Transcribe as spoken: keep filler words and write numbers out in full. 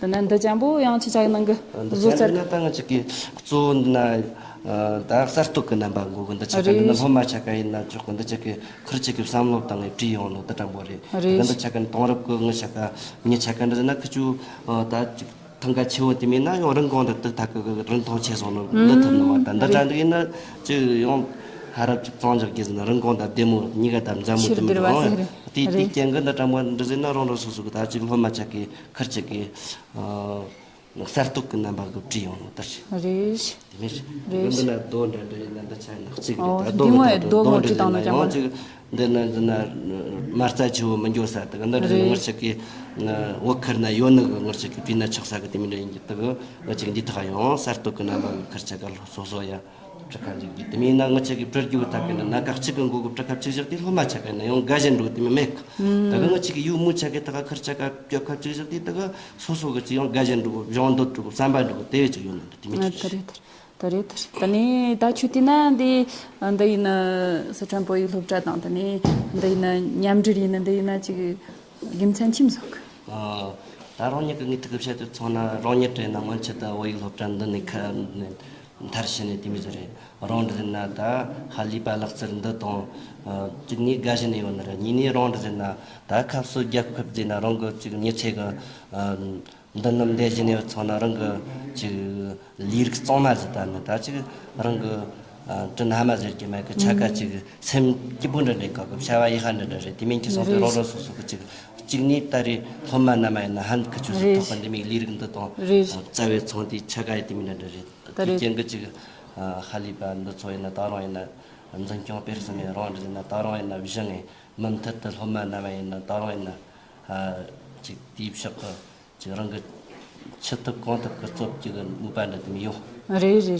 དེ་ན་འདི་ཅན་པོ་ཡང་ཁྱེད་ཅག་གི་ནང་གི་འདི་བཟོ་ཆ་རྩལ་ན་ད་ང་ཅག་གི་གཙོ་བོ་འདི་ན་ད་གསར་གཏོད་ཀྱི་རྣམ་པ་འགོ་གི། འདི་ཆ་ག་འདི་ན་རེད། སློབ་མ་ཆ་ག་ཡིན་ན་ཆོག་གི། འདི་ཆ་གི་ཁུར་ཆ་གི་བསམ་བློ་བཏང་ངས་བྲིས་ཡོང་ནོ་དེ་འདྲ་པོ་རེད། རེད། འདི་ཆ་ག་དེང་རབས་ཀྱི་ང་ཆ་ག་མི་ཆ་ག་འདི་ན་ཁི་ཆུ་ད་ཅིག་ཐང་ག་ཆེ་བོ་དེ་མིན་ན་ཡང་རིན་གོང་དེ་དེ་ཐག་གི་རིན་ཐང་ཆེ་སོང་ནོ་ལི་ཐུབ་ནི་མ། ད་འདི་འདྲ་འདི་ཡིན་ན་ཅིག་ཡང་ཧ་རབ་ཅིག་གཙང་འཇགས་རྒྱུ་ཟིན་ན་རིན་གོང་ད་བདེ་མོ་གཉིས་ཀ་ད་འཛམ་བུ་ཆེར་དེ་མི་བདེ་བ་འདུག་ཟེར། དེ་དེ་རེད། རྐྱེན་གི་འདི་འདྲ་མོ་འདི་ཟིན་ན་རང་རང་སོ་སོ་གི་ད་ཅིག་སློབ་མ་ཆ་གི་ཁུར་ཆ་གི་གསར་གཏོད་ཀྱི་རྣམ་པ་གི་བྲིས་ཡོང་ནོ་ལྟར་ཞིག་རེད། དེ་མིན་རེད། འདི་ན་རྡོ་འདྲ་འདྲ་ཡིན་ན་འདི་ཆ་ནག་གཅིག་རེད། ཨོ། ད་རྡོ་འདི་མོ་མི་ཡི་ད་རྡོ་རྡོ་མོ་འདྲ་བྲིས་བཏང་ན་ཡང་ཡང་ཅིག་འདི་ན་འདི་ན་མ་རྩ་ཆེ་བོ་མི་འགྱོ་ས་དེ་གི་འདི་རེད། ངར་ཆ་གི་བོད་ཁུར་ན་ཡོད་ནི་གི་ངར་ཆ་གི་བྲིས་ན་ཆོག་ས་གི་དེ་མིན་འདྲ་ཡིན་གྱི། དེ་གི་ང་ཅིག་འདི་ཐག་ཡོང་གསར་གཏོད་ཀྱི་རྣམ་པ་གི་ཁུར་ཆ་ག་སོ་སོ་ཡ་བྲི་ཁ་འཇུག་རྒྱུ། དེ་མིན་ན་ང་ཅག་གི་བྲི་རྒྱུ་ཐག་གི་ན་ན་ཁག་གཅིག་གི་མགོ་གི་བྲི་ཁ་གཅིག་བཞག་དེ་སློབ་མ་ཆ་ག་ན་ཡང་དགའ་ཞེན་འགྲོ་དེ་མི་མེད་གི། ད་གི་ང་ཅག་གི་ཡུ་མུ་ཆ་གི་ཐག་ཁུར་ཆ་ག་བྲི་ཁ་གཅིག་བཞག་དེ་ད་གི་སོ་སོ་གི་ཅིག་ཡང་དགའ་ཞེན་འགྲོ་གི། སྦྱོང་འདོད་འགྲོ་གི། བསམ་པ་འགྲོ་གི། དེ་བས་ཅིག་ཡོད་ནི་དེ་མི་ཨ་ཅིག་ད་རེད། ད་རེད། ད་རེད། ད་ནི་ད་ཆུ་དེ་ན་འདི་འདི་ཡིན་ན་སི་ཁྲོན་བོད་ཡིག་སློབ་གྲྭ་དང་། ད་ནི་འདི་ཡིན་ན་མཉམ་འབྲེལ་ཡིན་ན་འདི་ཡིན་ན་ཅིག་རྒྱུ་མཚན་ཅི་མི་བཟོ་གི། ཨ། ད་རང་ཉིད་ཀྱི་ངའི་ཐུགས་ཀྱི་བཤད་དུ་ཚང་ན་རང་ཉིད་བྲིས་ན་སྔོན་ཆད་དུ་བོད་ཡིག་སློབ་གྲྭ་འདི་ནས་ཁ་མཐར་ཕྱིན་ནས་དེ་མི་ཟེར་རེད། རང་འདྲ་ཟེར་ན་ད་ཧ་ལས་པ་ལག་རྩལ་འདི་དང་གཅིག་ནས་དགའ་ཞེན་ཡོད་ནི་རེད། གཉིས་ནས་རང་འདྲ་ཟེར་ན་ད་ཁ་སོ་རྒྱལ་ཁབ་ཟེར་ན་རང་གི་གཅིག་མྱི་ཚེ་གི་མདུན་ནམ་འདས་ཞེ་ནས་ཚང་ན་རང་གི་གཅིག་ལས་རིགས་གཙང་མ་ཟིག་ད་ནི་ད་ཅིག་རང་གི་ཨ་དྲིན་ཕ་མ་ཟེར་གྱི་མེད་གི། ཆ་ག་ཅིག་སེམས་སྐྱིད་པོ་འདྲ་འདྲ་གི། བྱ་བ་ཡག་པ་འདྲ་འདྲ་རེད། དེ་མིན་གྱི་སོང་དེ་རེད། རང་རང་སོ་སོ་གི་ཅིག་གཅིག་ནས་ད་རེས་སློབ་མ་རྣམས་ཡིན་ན་ཧན་གི་ཆོས་སུ་རེད། ཐོག་པ་འདི་མིག་ལས་རིགས་འདི་དང་རེད། རྩ་བའི་ཚོང་དེ་ཆ་ག་ཡི་དེ་མིན་འདྲ་འདྲ་རེད། ད་དེ་རེད། རྐྱེན་གི་ཅིག་ཧ་ལས་པ་འདི་ཚོ་ཡིན་ན་ད་རང་ཡིན་ན་འཛིན་སྐྱོང་སྤེལ་གསུམ་ཡིན་རང་འདྲ་ཡིན་ན་ད་རང་ཡིན་ན་བཞེངས་ངེ་མུ་མཐུད་དུ་སློབ་མ་རྣམས་ཡིན་ན་ད་རང་ཡིན་ན་ཅིག་དེའི་ཕྱོགས་གི་ཅིག་རང་གི་ཆི་ཐུབ་གང་ཐུབ་ཀྱི་སློབ་ཀྱི་ནུས་པ་འདྲ་དེ་མི་ཡོང་། རེད་རེད།